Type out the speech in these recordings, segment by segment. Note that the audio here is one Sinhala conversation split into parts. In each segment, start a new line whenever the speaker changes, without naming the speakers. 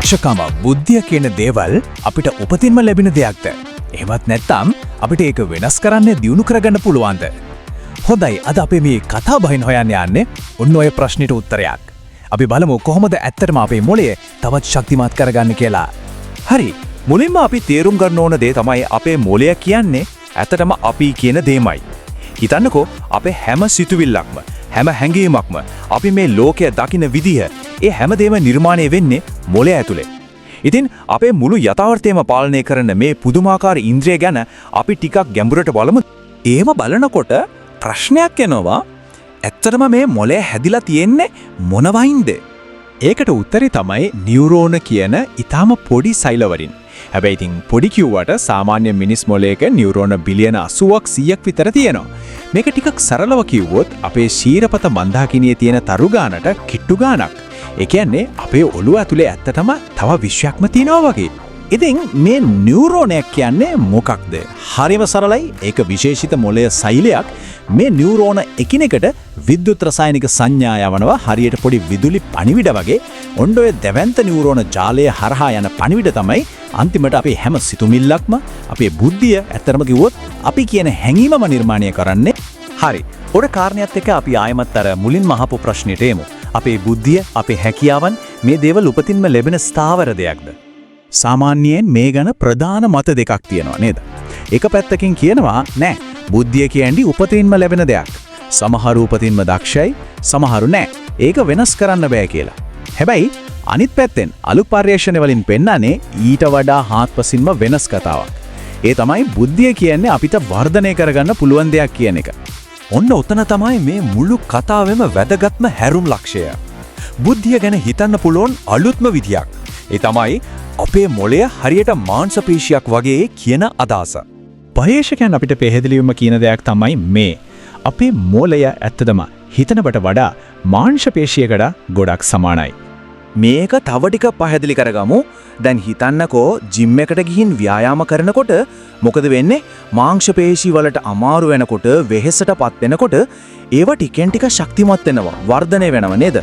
දක්ෂකම, බුද්ධිය කියන දේවල් අපිට උපතින්ම ලැබෙන දෙයක්ද? එහෙමත් නැත්නම් අපිට ඒක වෙනස් කරන්න, දියුණු කරගන්න පුළුවන්ද? හොඳයි, අද අපි මේ කතා බහින් හොයන්න යන්නේ ඔන්න ඔය ප්‍රශ්නෙට උත්තරයක්. අපි බලමු කොහොමද ඇත්තටම අපේ මොළය තවත් ශක්තිමත් කරගන්න කියලා.
හරි. මුලින්ම අපි තේරුම් ගන්න ඕන දේ තමයි අපේ මොළය කියන්නේ ඇත්තටම අපි කියන දේමයි. හිතන්නකෝ, අපේ හැම සිතුවිල්ලක්ම, හැම හැඟීමක්ම, අපි මේ ලෝකය දකින විදිහ, ඒ හැමදේම නිර්මාණය වෙන්නේ මොළය ඇතුලේ. ඉතින් අපේ මුළු යථාර්ථයම පාලනය කරන මේ පුදුමාකාර ඉන්ද්‍රිය ගැන අපි ටිකක් ගැඹුරට බලමු.
එහෙම බලනකොට ප්‍රශ්නයක් එනවා. ඇත්තටම මේ මොළය හැදිලා තියෙන්නේ මොනවයින්ද?
ඒකට උත්තරේ තමයි නියුරෝන කියන ඉතාම පොඩි සෛල වලින්. හැබැයි ඉතින් පොඩි කිව්වට සාමාන්‍ය මිනිස් මොළයක නියුරෝන බිලියන 80ක් 100ක් විතර තියෙනවා. මේක ටිකක් සරලව කිව්වොත් අපේ ක්ෂීරපත මන්දාකිනියේ තියෙන තරු ගානට කිට්ටු ගානක්. ඒ කියන්නේ අපේ ඔළුව ඇතුලේ ඇත්තටම තව විශ්වයක්ම තියෙනවා වගේ.
ඉතින් මේ නියුරෝනයක් කියන්නේ මොකක්ද? හරිම සරලයි. ඒක විශේෂිත මොළය සෛලයක්. මේ නියුරෝන එකිනෙකට විද්‍යුත් රසායනික සංඥා යවනවා, හරියට පොඩි විදුලි පණිවිඩ වගේ. ඔන්න ඔය දැවැන්ත නියුරෝන ජාලය හරහා යන පණිවිඩ තමයි අන්තිමට අපේ හැම සිතුමිල්ලක්ම, අපේ බුද්ධිය, ඇත්තටම කිව්වොත් අපි කියන හැඟීමම නිර්මාණය කරන්නේ.
හරි. ඔය කාරණයත් එක්ක අපි ආයෙමත් අර මුලින්ම අහපු ප්‍රශ්නෙට එමු. අපේ බුද්ධිය, අපේ හැකියාවන්, මේ දේවල් උපතින්ම ලැබෙන ස්ථාවර දෙයක්ද?
සාමාන්‍යයෙන් මේ ගැන ප්‍රධාන මත දෙකක් තියෙනවා නේද? එක පැත්තකින් කියනවා නෑ, බුද්ධිය කියන්නේ උපතින්ම ලැබෙන දෙයක්. සමහරු උපතින්ම දක්ෂයි, සමහරු නෑ. ඒක වෙනස් කරන්න බෑ කියලා. හැබැයි අනිත් පැත්තෙන් අලුත් පර්යේෂණ වලින් පෙන්නන්නේ ඊට වඩා හාත්පසින්ම වෙනස් කතාවක්. ඒ තමයි බුද්ධිය කියන්නේ අපිට වර්ධනය කරගන්න පුළුවන් දෙයක් කියන එක.
ඔන්න ඔතන තමයි මේ මුළු කතාවෙම වැදගත්ම හැරුම් ලක්ෂය. බුද්ධිය ගැන හිතන්න පුළුවන් අලුත්ම විදියක්. ඒ තමයි අපේ මොළය හරියට මාංශ පේශියක් වගේ කියන අදහස.
පර්යේෂකයන් අපිට පැහැදිලිවම කියන දෙයක් තමයි මේ. අපේ මොළය ඇත්තටම හිතනවට වඩා මාංශ පේශියකට ගොඩක් සමානයි.
මේක තව ටිකක් පැහැදිලි කරගමු. දැන් හිතන්නකෝ, ජිම් එකට ගිහින් ව්‍යායාම කරනකොට මොකද වෙන්නේ? මාංශ පේශි වලට අමාරු වෙනකොට, වෙහෙසටපත් වෙනකොට ඒවා ටිකෙන් ටික ශක්තිමත් වෙනවා, වර්ධනය වෙනවා නේද?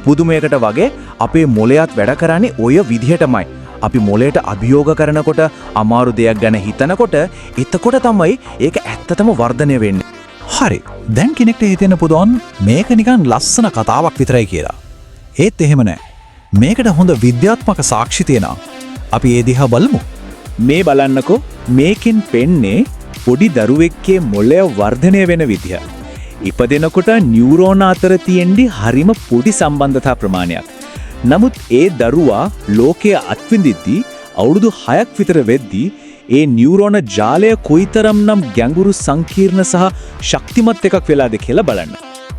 පුදුමයකට වගේ අපේ මොළයත් වැඩ කරන්නේ ඔය විදිහටමයි. අපි මොළයට අභියෝග කරනකොට, අමාරු දෙයක් ගැන හිතනකොට, එතකොට තමයි ඒක ඇත්තටම වර්ධනය වෙන්නේ.
හරි. දැන් කෙනෙක්ට හිතෙන්න පුළුවන් මේක නිකන් ලස්සන කතාවක් විතරයි කියලා. ඒත් එහෙම නෑ. මේකට හොඳ විද්‍යාත්මක සාක්ෂි තියෙනවා. අපි ඒ දිහා බලමු.
මේ බලන්නකෝ, මේකෙන් පෙන්නේ පොඩි දරුවෙක්ගේ මොළය වර්ධනය වෙන විදිහ. ඉපදෙනකොට නියුරෝන අතර තියෙන්නේ හරිම පොඩි සම්බන්ධතා ප්‍රමාණයක්. නමුත් ඒ දරුවා ලෝකය අත්විඳිද්දී, අවුරුදු 6ක් විතර වෙද්දී, ඒ නියුරෝන ජාලය කොයිතරම්නම් ගැඹුරු, සංකීර්ණ සහ ශක්තිමත් එකක් වෙලාද කියලා බලන්න.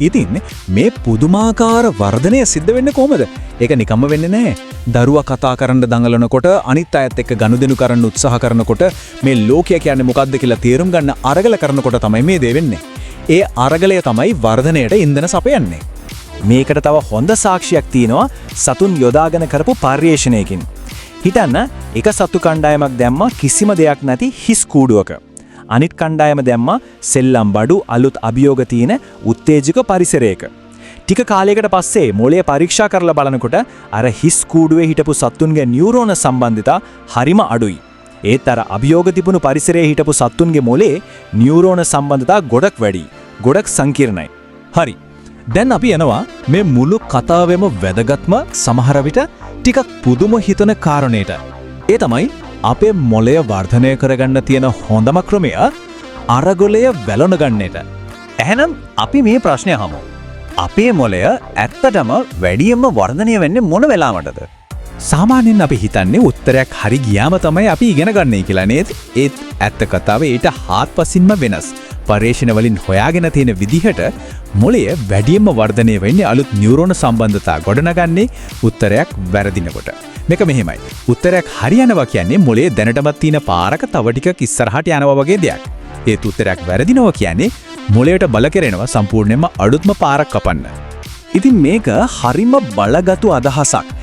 ඉතින් මේ පුදුමාකාර වර්ධනය සිද්ධ වෙන්නේ කොහොමද? ඒක නිකම්ම වෙන්නේ නැහැ. දරුවා කතා කරන්න දඟලනකොට, අනිත් අයත් එක්ක ගනුදෙනු කරන්න උත්සාහ කරනකොට, මේ ලෝකය කියන්නේ මොකද්ද කියලා තේරුම් ගන්න අරගල කරනකොට තමයි මේ දේ වෙන්නේ. ඒ අරගලය තමයි වර්ධනයට ඉන්ධන සපයන්නේ.
මේකට තව හොඳ සාක්ෂියක් තියෙනවා සතුන් යොදාගෙන කරපු පර්යේෂණයකින්. හිතන්න, එක සත්තු කණ්ඩායමක් දැම්මා කිසිම දෙයක් නැති හිස් කූඩුවක. අනිත් කණ්ඩායම දැම්මා සෙල්ලම් බඩු, අලුත් අභියෝග තියෙන උත්තේජක පරිසරයක. ටික කාලයකට පස්සේ මොළය පරීක්ෂා කරලා බලනකොට අර හිස් කූඩුවේ හිටපු සත්තුන්ගේ නියුරෝන සම්බන්ධතා හරිම අඩුයි. ඒත් අර අභියෝග තිබුණු පරිසරයේ හිටපු සත්තුන්ගේ මොලේ නියුරෝන සම්බන්ධතා ගොඩක් වැඩි. ගොඩක් සංකීර්ණයි.
හරි. දැන් අපි එනවා මේ මුළු කතාවෙම වැදගත්ම, සමහර විට ටිකක් පුදුම හිතන කාරණේට. ඒ තමයි අපේ මොළය වර්ධනය කරගන්න තියෙන හොඳම ක්‍රමය අරගලය වැළඳ ගන්න එක.
එහෙනම් අපි මේ ප්‍රශ්නය අහමු. අපේ මොළය ඇත්තටම වැඩියෙන්ම වර්ධනය වෙන්නේ මොන වෙලාවටද?
සාමාන්‍යයෙන් අපි හිතන්නේ උත්තරයක් හරි ගියාම තමයි අපි ඉගෙන ගන්නේ කියලා නේද? ඒත් ඇත්ත කතාව ඊට හාත්පසින්ම වෙනස්. පර්යේෂණ වලින් හොයාගෙන තියෙන විදිහට මොළය වැඩියෙන්ම වර්ධනය වෙන්නේ, අලුත් නියුරෝන සම්බන්ධතා ගොඩනගන්නේ උත්තරයක් වැරදිනකොට. මේක මෙහෙමයි. උත්තරයක් හරියනවා කියන්නේ මොළයේ දැනටමත් තියෙන පාරක තව ටිකක් ඉස්සරහට යනවා වගේ දෙයක්. ඒත් උත්තරයක් වැරදිනවා කියන්නේ මොළයට බල කෙරෙනවා සම්පූර්ණයෙන්ම අලුත්ම පාරක් කපන්න.
ඉතින් මේක හරිම බලගතු අදහසක්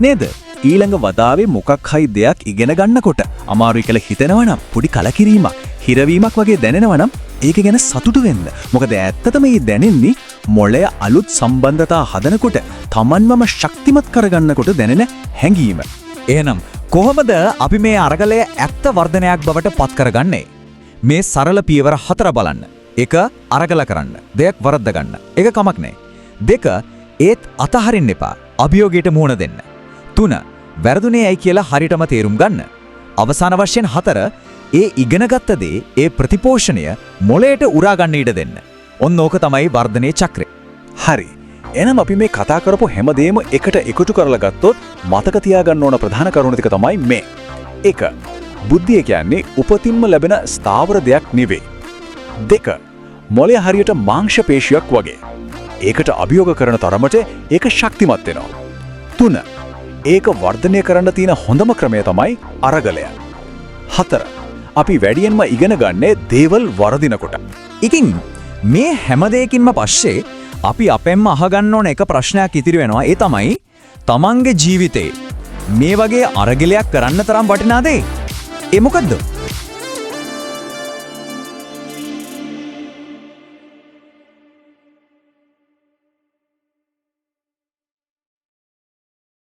නේද? ඊළඟ වතාවේ මොකක් හරි දෙයක් ඉගෙන ගන්නකොට අමාරුයි කියලා හිතෙනවා නම්, පොඩි කලකිරීමක්, හිරවීමක් වගේ දැනෙනවා නම්, ඒක ගැන සතුටු වෙන්න. මොකද ඇත්තටම මේ දැනෙන්නේ මොළය අලුත් සම්බන්ධතා හදනකොට, තමන්වම ශක්තිමත් කරගන්නකොට දැනෙන හැඟීම.
එහෙනම් කොහොමද අපි මේ අරගලය ඇත්ත වර්ධනයක් බවට පත් කරගන්නේ? මේ සරල පියවර හතර බලන්න. එක, අරගල කරන්න. දෙයක් වරද්ද ගන්න. ඒක කමක් නෑ. දෙක, ඒත් අතහරින්න එපා. අභියෝගයට මුහුණ දෙන්න. තුන, වැරදුනේ ඇයි කියලා හරියටම තේරුම් ගන්න. අවසාන වශයෙන් හතර, ඒ ඉගෙනගත්ත දේ, ඒ ප්‍රතිපෝෂණය මොළයට උරා ගන්න ඉඩ දෙන්න. ඔන්න ඕක තමයි වර්ධනයේ චක්‍රය.
හරි. එහෙනම් අපි මේ කතා කරපු හැමදේම එකට එකතු කරලා ගත්තොත් මතක තියාගන්න ඕන ප්‍රධාන කරුණ ටික තමයි මේ. එක, බුද්ධිය කියන්නේ උපතින්ම ලැබෙන ස්ථාවර දෙයක් නෙවෙයි. දෙක, මොළය හරියට මාංශ පේශියක් වගේ. ඒකට අභියෝග කරන තරමට ඒක ශක්තිමත් වෙනවා. තුන, ඒක වර්ධනය කරන්න තියෙන හොඳම ක්‍රමය තමයි අරගලය. හතර, අපි වැඩියෙන්ම ඉගෙන ගන්නේ දේවල් වරදිනකොට.
ඉතින් මේ හැම දෙයකින්ම පස්සේ අපි අපෙන්ම අහගන්න ඕන එක ප්‍රශ්නයක් ඉතිරි වෙනවා. ඒ තමයි තමන්ගේ ජීවිතේ මේ වගේ අරගලයක් කරන්න තරම් වටිනා දේ. ඒ මොකද්ද?